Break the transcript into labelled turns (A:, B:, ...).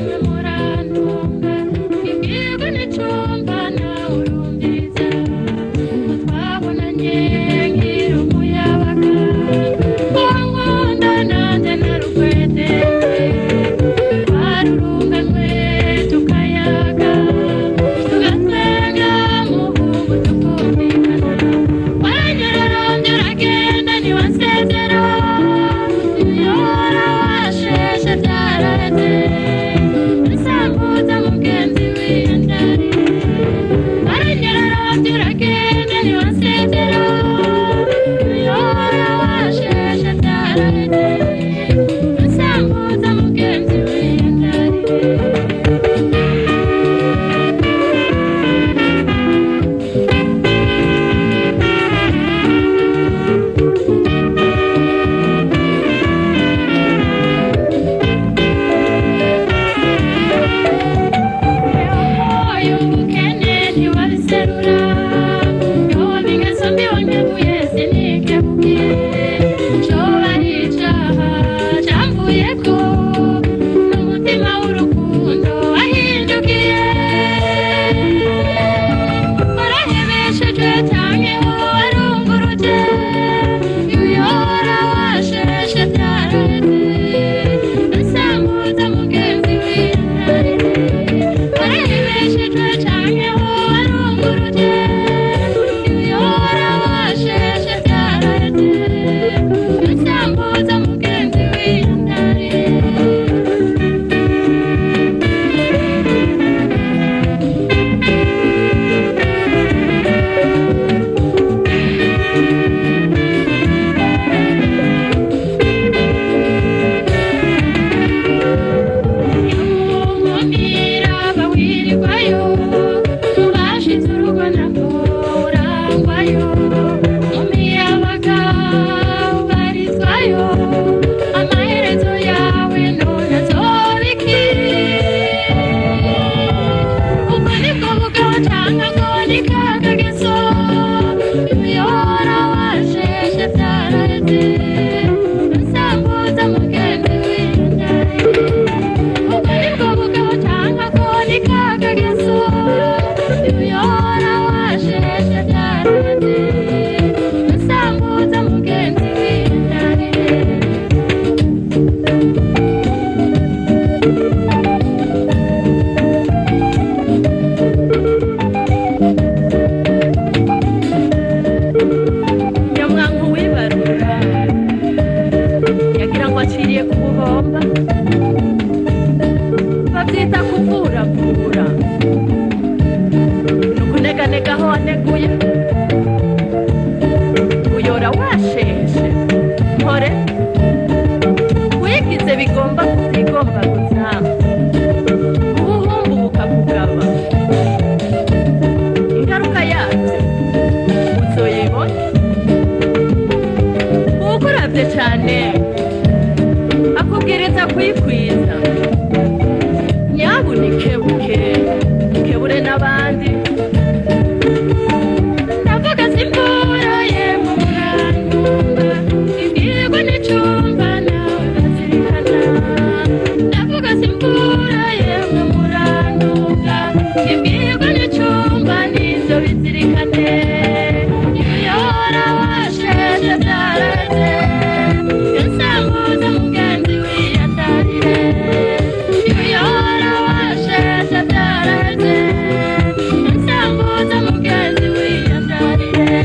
A: Yemwe murantunga ibwirwa n'icumba nawe urumviriza ngo twabonanye nkiri umuyabaga uwankunda nanjye narukwetetse twarurunganwe tukayaga tugatwenga muhungu tukumvikana waranyurarambye uragenda ntiwansezera uyora washeshe byaraheze nsambuza mugenzi wiyandariye waranyurarambye uragenda ntiwansezera uyora washeshe byaraheze nsambuza mugenzi wiyandariye. Ubukene ntiwabiserura yoba ingeso mbi wankebuye sinikebuke coba ari icaha camvuyeko n'umutima w'urukundo wahindukiye warahebeshejwe canke warunguruje uyora washeshe vyaraheze nsambuza mugenzi w'intarire warahebeshejwe canke warunguruje uyora washeshe vyaraheze nsambuza mugenzi w'intarire. Nkumira bawirirwayo mubashize urugo nako urangwayo mumiyabaga ubarizwayo amaherezo yawe none azobiki ubwo nibwo bugabo canke ngo ni kakageso uyora washeshe vyaraheze nsambuza mugenzi w'indari ubwo nibwo bugabo canke ko ni kakageso uyora washeshe vyaraheze nsambuza mugenzi w'indarire.
B: Nyamwanka uwibarura yagira ngo aciriye ku buhomba babyita kuvuravura ni ukuneganega aho waneguye uyora washeshe mpore wigize bigomba kutigomba gusa ubuhumbu bukakugaba ingaruka yabyo uzoyibona uwukuravye cane akubwiriza kuyikwiza nyabunikebuke ukebure n'abandi.
A: Ndavuga simbura yemwe murantunga imbwirwa n'icumba nawe bazirikana ndavuga simbura yemwe murantunga imbwirwa n'icumba n'ivyo bizirikane uyora washeshe vyaraheze nsambuza mugenzi wiyatarire uyora washeshe vyaraheze nsambuza mugenzi wiyatarire.